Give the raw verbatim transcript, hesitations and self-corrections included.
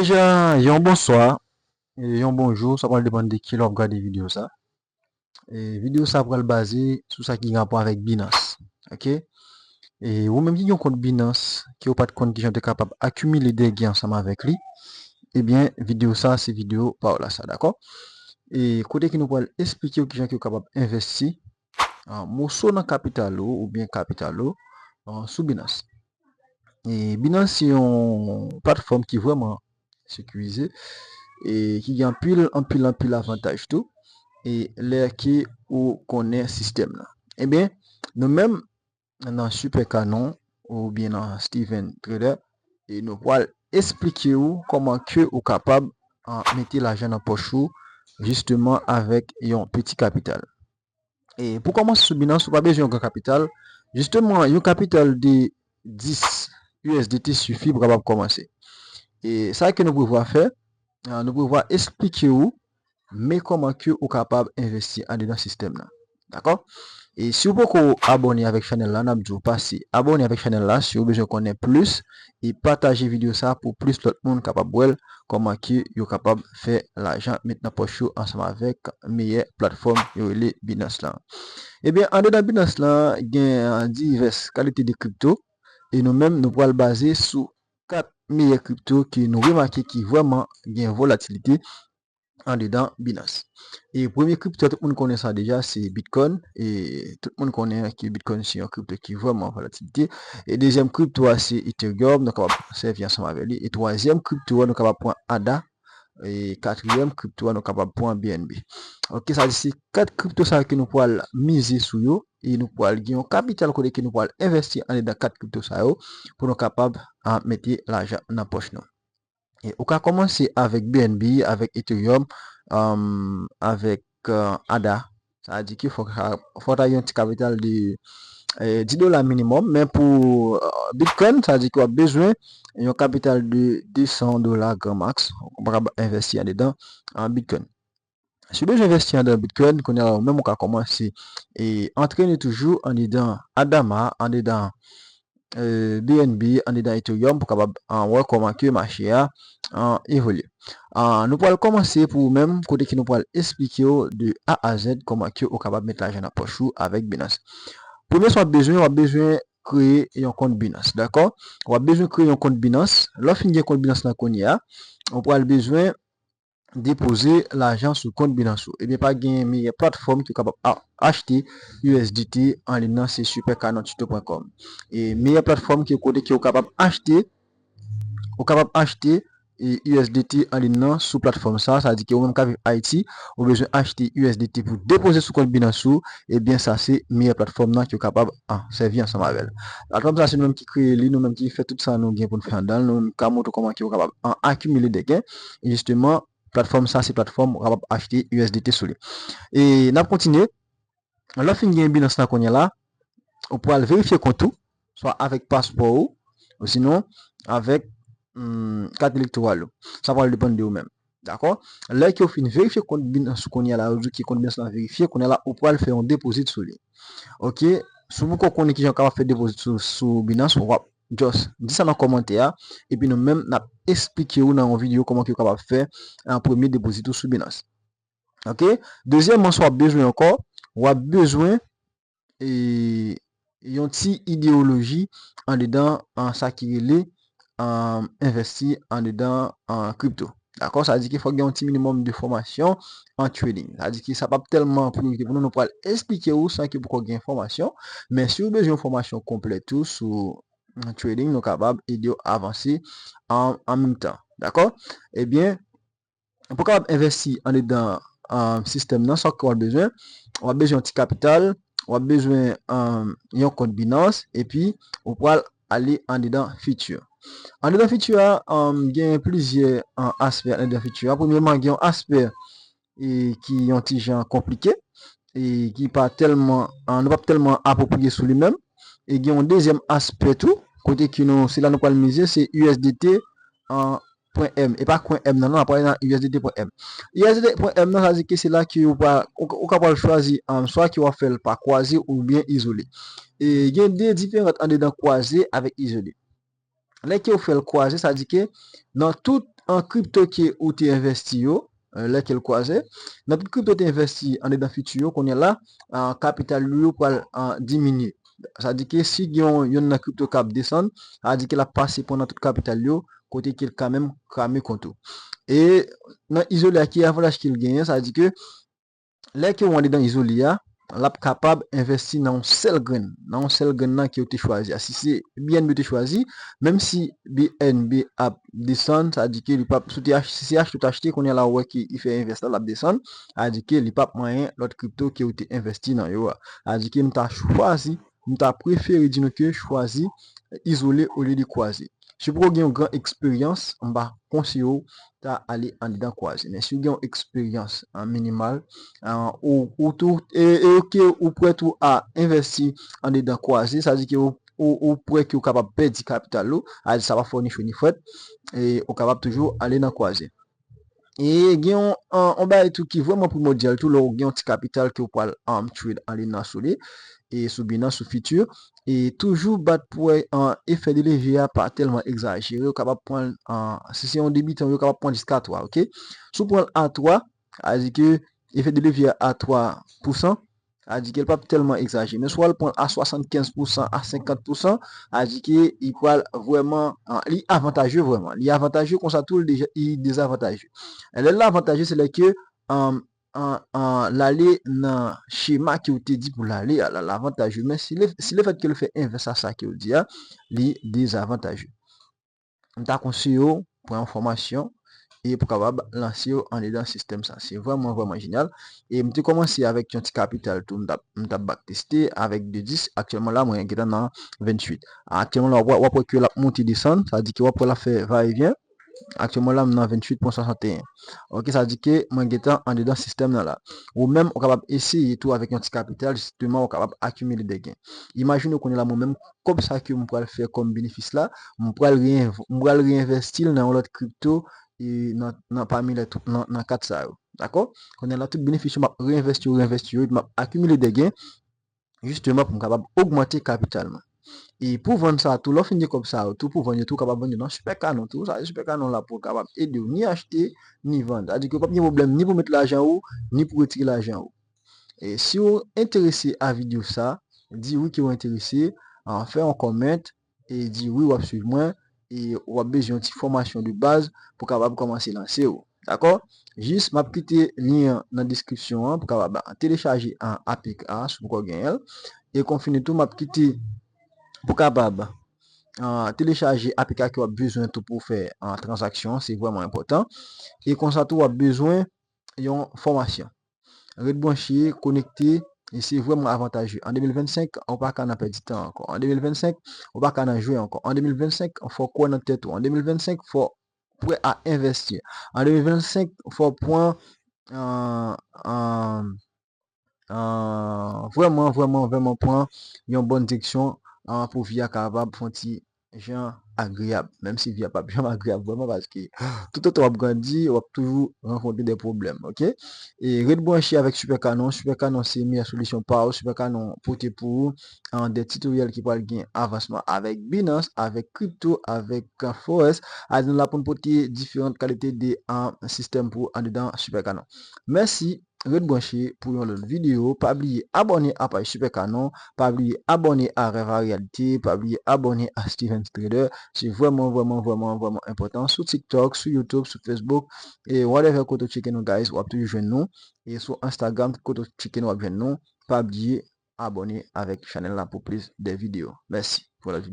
Deja, yon bonswa, e yon bonjou, sa pral depann de ki lè w ap gade videyo sa. E videyo sa pral baze sou sa ki gen rapò avèk Binance, ok? E ou menm ki gen yon kont Binance, ke w pa t konn kijan w te kapab akimile de gen ansanm avèk li, ebyen, videyo sa, se videyo pa w la sa, dakò? E kote ke nou pral esplike w kijan ke w kapab envesti, ah, moso nan kapital ou oubyen kapital ou, ah, sou Binance. E Binance se yon platfòm ki vrèman sekirize e ki gen anpil, anpil, anpil avantaj tou. E lè ke ou konnen sistèm nan. Ebyen, nou menm nan Super Canon oubyen nan Steven Trader, e nou pral esplike w kòman ke ou kapab, ah, mete lajan nan pòch ou, jisteman avèk yon piti kapital. E pou kòmanse sou Binance, ou pa bezwen yon gran kapital. Jisteman, yon kapital de dis U S D T sifi pou kapab kòmanse. E sa ke nou prevwa fè, ah, nou prevwa esplike w, men kòman ke ou kapab envesti andedan sistèm nan. Dakò? E si w poko abòne avèk chanèl la, n ap di w pase abòne avèk chanèl la si w bezwen konnen plis, e pataje videyo sa pou plis lòt moun kapab wè l, kòman ke yo kapab fè lajan met nan pòch yo ansanm avèk meyè platfòm yo rele Binance lan. Ebyen, andedan Binance lan, gen, ah, divès kalite de kripto, e nou menm, nou pral baze sou kat meyè kripto ke nou remake ki vrèman gen volatilite andedan Binance. E premye kripto, tout moun konnen sa deja, se Bitcoin. E tout moun konnen ke Bitcoin se yon kripto ki vrèman volatilite. E dezyèm kripto a, se Ethereum, nou kapab sèvi ansanm avèk li. E twazyèm kripto a, nou kapab pran A D A. E katriyèm kripto a, nou kapab pran B N B. Ok, sa di se kat kripto sa yo ke nou pral mize sou yo. E nou pral gen yon kapital kote ke nou pral envesti andedan kat kripto sa yo pou nou kapab, ah, mete lajan nan pòch nou. E ou ka kòmanse avèk B N B, avèk Ethereum, um, avèk, uh, A D A. Sa vle di ke fò, fò ta gen yon ti kapital de, eh, dis dola minimòm, men pou, uh, Bitcoin, sa vle di ke w ap bezwen yon kapital de de san dola gran max, ou kapab envesti andedan, uh, Bitcoin. Si w bezwen envesti andedan Bitcoin, kounye a la ou menm ou ka kòmanse e antrene toujou andedan A D A ma, andedan, eh, B N B, andedan Ethereum pou kapab, ah, wè kòman ke mache a, ah, evolye. Ah, nou pral kòmanse pou ou menm, kote ke nou pral esplike w de A a Z kòman ke ou kapab met lajan nan pòch ou avèk Binance. Premye sa w ap bezwen, w ap bezwen kreye yon kont Binance, dakò? W ap bezwen kreye yon kont Binance. Lè w fin gen kont Binance lan kounye a, ou pral bezwen depoze lajan sou kont Binance ou. Ebyen, pa gen meyè platfòm ke w kapab a-, achte U S D T an liy nan, se super canon tuto point com. E meyè platfòm ke kote ke w kapab achte, ou kapab achte, e, U S D T an liy nan sou platfòm sa, sa vle di ke ou menm k ap viv Ayiti, ou bezwen achte U S D T pou depoze sou kont Binance ou, ebyen, sa se meyè platfòm nan ke w kapab, ah, sèvi ansanm avè l. Platfòm sa, se nou menm ki kreye li, nou menm ki fè tout sa nou gen pou n fè anndan l, nou menm k ap montre w kòman ke w kapab, ah, akimile de gen. E jisteman, platfòm sa, se platfòm ou kapab achte U S D T sou li. E n ap kontinye. Lè w fin gen Binance lan kounye a la, ou pral verifye kont ou, swa avèk paspò ou, osinon avèk, hmm, kat elektoral ou. Sa pral depann de ou menm. Dakò? Lè ke w fin verifye kont Binance ou kounye a la, yo di w ke kont Binance lan verifye, kounye a la, ou pral fè yon depozit sou li. Ok? Si w poko konnen kijan w kapab fè depozit sou, sou Binance, w ap just di sa nan kòmantè a, epi nou menm, n ap esplike w nan yon videyo kòman ke w kapab fè, ah, premye depozit ou sou Binance. Ok? Dezyèmman, sa w ap bezwen ankò, w ap bezwen, e, yon ti ideyoloji andedan, ah, sa ki rele, ah, envesti andedan, ah, kripto. Dakò? Sa vle di ke fòk gen yon ti minimòm de fòmasyon an trading. Sa vle di ke sa p ap tèlman priyorite pou nou, nou pral esplike w san ke poko gen fòmasyon. Men si w bezwen yon fòmasyon konplè tou sou, mm, trading, nou kapab ede w avanse an, an menm tan. Dakò? Ebyen, pou w kapab envesti andedan, ah, sistèm nan, sa ke w ap bezwen, w ap bezwen yon ti kapital, w ap bezwen, ah, yon kont Binance, epi ou pral ale andedan future. Andedan future a, um, gen plizyè, uh, aspè andedan future a. Premyèman, gen yon aspè, e, ki yon ti jan konplike, e ki pa tèlman, uh, nou p ap tèlman apwopriye sou li menm. E gen yon dezyèm aspè tou, kote ke nou, se la nou pral mize, se U S D T, uh, pwen M. E pa kwen M nan, non, n ap pale nan U S D T pwen M. U S D T pwen M nan, sa di ke se la ke ou pa, ou, ou ka pral chwazi, um, swa ke w ap fè l pa kwaze oubyen izole. E gen de diferans andedan kwaze avèk izole. Lè ke w fè l kwaze, sa di ke nan tout an kripto ke ou te envèsti yo, lè ke l kwaze, nan tout kripto ou te envèsti andedan future yo, kounye a la, kapital ou yo pral diminye. Sa di ke si gen yon, yonn nan kripto k ap desann, sa di ke l ap pase pran nan tout kapital yo, kote ke l ka menm krame kont ou. E nan izole a, ki avantaj ke l genyen, sa di ke lè ke w andedan izole a, l ap kapab envèsti nan yon sèl grenn, nan yon sèl grenn nan ke w te chwazi a. Si se B N B ou te chwazi, menm si B N B ap desann, sa di ke li p ap, si w te ach-, si se achte ou te achte, kounye a la ou wè ke li fè envès la, l ap desann, sa di ke li p ap manyen lòt kripto ke w te envèsti nan yo a. Sa di ke m ta chwazi, m ta prefere di nou ke chwazi izole olye de kwaze. Si w poko gen yon gran eksperyans, m pa konseye w ta ale andedan kwaze. Men si w gen yon eksperyans minimal, ou, ou tou, e, e ke ou prè tou a envèsti andedan kwaze, sa di ke ou, ou, ou prè ke ou kapab pèdi kapital ou, a di sa pa fè w ni cho ni frèt, e ou kapab toujou ale nan kwaze. E gen yon, yon, yon bagay tou ki vrèman primòdyal tou, lè w gen yon ti kapital ke w pral, um, trade andedan sou li, e sou Binance, sou future, e toujou bat pou wè, um, efè de levye a pa tèlman egzajere, ou kapab pran, um, si se yon debitan, ou kapab pran jiska twa, oke? Si w pran l a twa, sa di ke efè de levye a a twa pousan, sa di ke l p ap tèlman egzajere. Men si w al pran l a swasannkenz pousan, a senkant pousan, sa di ke li pral vrèman, ah, li avantaje vrèman. Li avantaje konsa tou, li deja, li dezavantaje. E lè l avantaje, se lè ke, um, an, an, l ale nan chema ke w te di pou l ale a, la, l avantaje. Men si le, si lefèt ke l fè envès a sa ke w di a, li dezavantaje. M ta konseye w pran yon fòmasyon e pou kapab lanse w andedan sistèm sa. Se vrèman, vrèman jenyal. E m te kòmanse avèk yon ti kapital tou, m t ap, m t ap backteste avèk de dis. Aktyèlman la, mwen gentan nan venntuit. Aktyèlman la, w ap, w ap wè ke l ap monte desann, sa di ke w ap wè l ap fè va e vyen. Aktyèlman la, m nan venntuit pwen swasanteyen. Oke, sa di ke mwen gentan andedan sistèm nan la. Ou menm, ou kapab eseye tou avèk yon ti kapital, jisteman, ou kapab akimile de gen. Imajine w kounye a la, mwen menm, kòb sa ke m pral fè kòm benefis la, m pral reenv-, m pral reenvèsti l nan yon lòt kripto, e nan, nan pami lè tou, nan, nan kat sa yo. Dakò? Kounye a la, tout benefis yo, m ap reenvèsti yo, reenvèsti yo, epi m ap akimile de gen, jisteman, pou m kapab ogmante kapital mwen. E pou vann sa tou, lè w fin gen kòb sa yo tou, pou vann yo tou, ou kapab vann yo nan Super Canon tou. Sa se Super Canon la pou kapab ede w ni achte, ni vann. Sa di ke w p ap gen pwoblèm ni pou met lajan ou, ni pou retire lajan ou. E si w enterese a videyo sa, di wi ke w enterese, ah, fè yon comment, e di wi w ap swiv mwen, e w ap bezwen yon ti fòmasyon de baz pou kapab kòmanse lanse w. Dakò? Jis, m ap kite lyen an nan deskripsyon an pou kapab telechaje an A P K si w poko genyen l. E konfini tou, m ap kite pou kapab, ah, telechaje A P K ke w ap bezwen tou pou fè, ah, tranzaksyon an, se vrèman enpòtan. E konsa tou, w ap bezwen yon fòmasyon. Ret branche, konekte, e se vrèman avantaje. An de mil vennsenk, ou pa ka nan pèdi tan ankò. An de mil vennsenk, ou pa ka nan jwe ankò. An de mil vennsenk, fò w kwè nan tèt ou. An de mil vennsenk, fò w prè a envèsti. An de mil vennsenk, fò w pran, ah, ah, ah, vrèman, vrèman, vrèman pran yon bòn direksyon, ah, pou vi a kapab fè yon ti jan agreyab, menm si vi a p ap janm agreyab vrèman, paske toutotan w ap grandi, w ap toujou rankontre de pwoblèm, oke? E ret branche avèk Super Canon. Super Canon se meyè solisyon pa w. Super Canon pote pou ou, ah, de titoryèl ki pral gen avansman avèk Binance, avèk kripto, avèk, ah, Forex. A di nou la pou n pote diferan kalite de, ah, sistèm pou andedan Super Canon. Mèsi. Ret branche pou yon lòt videyo. Pa bliye abòne a paj Super Canon. Pa bliye abòne a Rèv a Reyalite. Pa bliye abòne a Stevens Trader. Se vrèman, vrèman, vrèman, vrèman enpòtan. Sou TikTok, sou YouTube, sou Facebook, e whatever kote w tcheke nou, guys, w ap toujou jwenn nou. E sou Instagram, tout kote w tcheke nou, w ap jwenn nou. Pa bliye abòne avèk chanèl la pou plis de videyo. Mèsi pou lòt videyo.